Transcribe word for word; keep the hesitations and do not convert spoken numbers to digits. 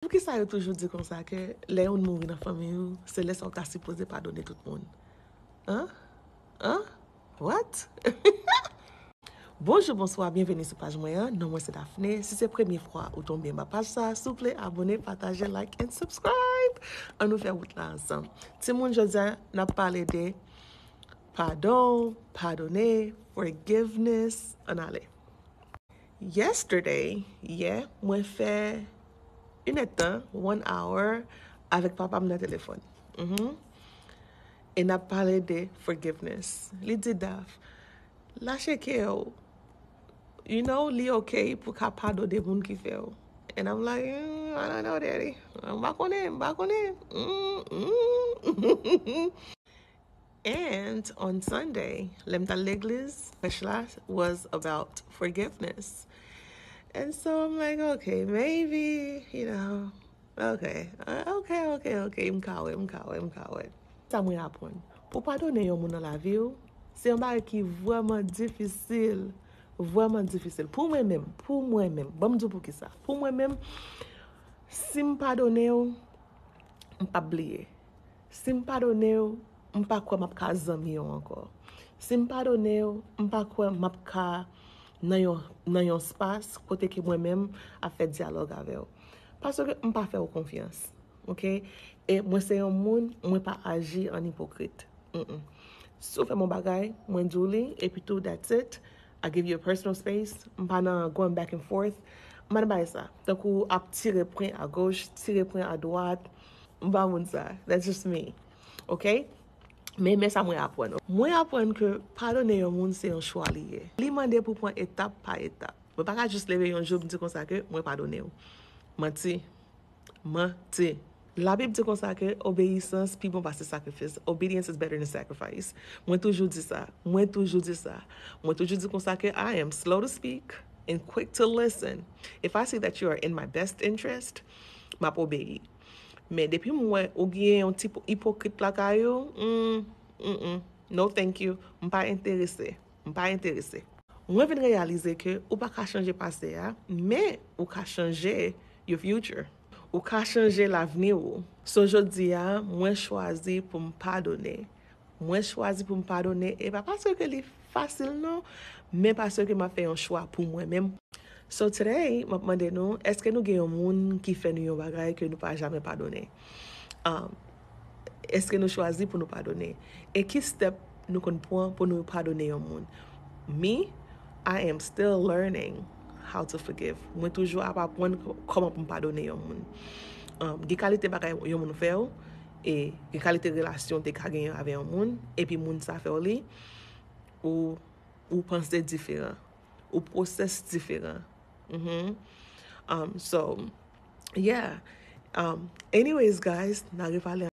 Poukisa yo toujou di konsa ke lè yon moun mouri nan fanmi ou, se lè sa ou ta sipoze padone tout moun? Hein? Hein? What? Bonjou, bonswa, byenveni sou paj mwen an. Non mwen se Daphné. Si se premye fwa ou tonbe anba paj sa, souple abone, pataje, like and subscribe. Ann nou fè wout la ansanm. Timoun, jodi a n ap pale de padon, padone, forgiveness. Ann ale. Yesterday, yè, mwen fè inèdtan, one hour, avèk papa m nan telefòn. Mhm. E n ap pale de forgiveness. Li di, Daph, lache kè w. You know, li ok pou ka padone moun ki fè w. And I'm like, "Mm, I don't know, daddy. M pa konnen, m pa konnen." Mm, mm. And on Sunday, lè m t al legliz, prèch la was about forgiveness. And so I'm like, "Okay, maybe, you know, okay, uh, okay, okay, okay, m ka wè, m ka wè, m ka wè." Sa mwen aprann. Pou padone yon moun nan lavi w, se yon bagay ki vrèman difisil, vrèman difisil. Pou mwen menm, pou mwen menm, ban m di w poukisa. Pou mwen menm, si m padone w, m p ap bliye. Si m padone w, m pa kwè m ap ka zanmi w ankò. Si m padone w, m pa kwè m ap ka nan yon, nan yon spas kote ke mwen menm ap fè dyalòg avè w. Paske m pa fè w konfyans, ok? E mwen se yon moun, mwen pa aji an ipokrit. Mm-mm. Si w fè m yon bagay, mwen di w li, epi tou, that's it. I give you a personal space. M pa nan going back and forth. M pa nan bagay sa. Tankou ap tire pwen a goch, tire pwen a dwat. M pa moun sa. That's just me. Ok? Men, men sa mwen aprann. Mwen aprann ke padone yon moun se yon chwa li ye. Li mande pou pran etap pa etap. Mwen pa ka jis leve yon jou m di konsa ke mwen padone w. Manti. Manti. Labib di konsa ke obeyisans pi bon pase sakrifis. Obedience is better than sacrifice. Mwen toujou di sa. Mwen toujou di sa. Mwen toujou di konsa ke I am slow to speak and quick to listen. If I see that you are in my best interest, m ap obeyi. Men depi m wè ou gen yon ti ipokrit lakay ou, mm, mm, mm, no thank you, m pa enterese. M pa enterese. Mwen vin reyalize ke ou pa ka chanje pase a, men ou ka chanje your future. Ou ka chanje lavni ou. So, jodi a, mwen chwazi pou m padone. Mwen chwazi pou m padone, e pa paske li fasil non, men paske m ap fè yon chwa pou mwen menm. So today, m ap mande nou, èske nou gen yon moun ki fè nou yon bagay ke nou pa jamè padone? Um, èske nou chwazi pou nou padone? E ki step nou konn pran pou nou padone yon moun? Me, I am still learning how to forgive. Mwen toujou ap aprann k-, kòman pou m padone yon moun. Um, gen kalite bagay yon moun fè w, e gen kalite relasyon w te ka genyen avè yon moun, epi moun sa fè w li, ou, ou panse diferan. Ou pwosès diferan. Mhm. Um, so, yeah. Um, anyways, guys, n a repale